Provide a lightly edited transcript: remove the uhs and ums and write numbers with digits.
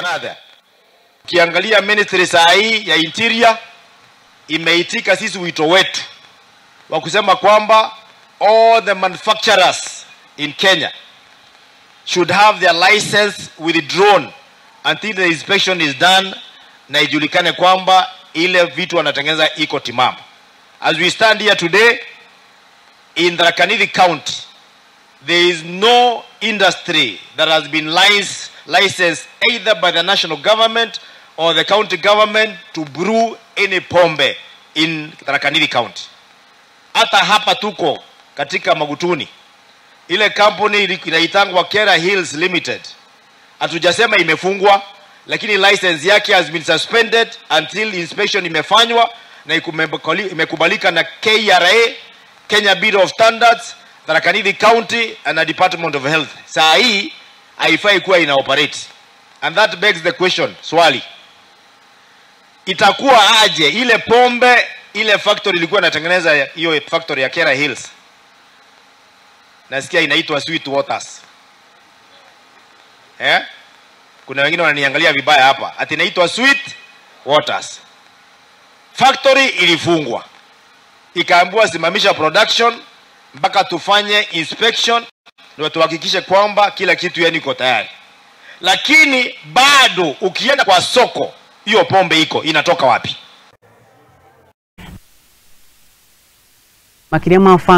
Another. Ukiangalia ministry saa hii ya Interior imeitika sisi wito wetu wa kusema kwamba all the manufacturers in Kenya should have their license withdrawn until the inspection is done, na ijulikane kwamba ile vitu wanatengeneza iko timamu. As we stand here today in Tharaka Nithi County, there is no industry that has been licensed either by the national government or the county government to brew any pombe in Tharaka Nithi County. Hata hapa tuko katika Magutuni, ile kampuni inaitangwa Kera Hills Limited, hatujasema imefungwa, lakini license yake has been suspended until inspection imefanywa na imekubalika na KRA, Kenya Bureau of Standards, Tharaka Nithi County and the Department of Health. Saa hii haifai kuwa ina operate. And that begs the question, swali, itakuwa aje ile pombe, ile factory ilikuwa inatengeneza hiyo factory ya Kera Hills, nasikia inaitwa Sweet Waters. Kuna wengine wananiangalia vibaya hapa, ati inaitwa Sweet Waters. Factory ilifungwa, ikaambiwa simamisha production mpaka tufanye inspection ndio tuhakikishe kwamba kila kitu yani iko tayari. Lakini bado ukienda kwa soko hiyo pombe iko, inatoka wapi? Makirema.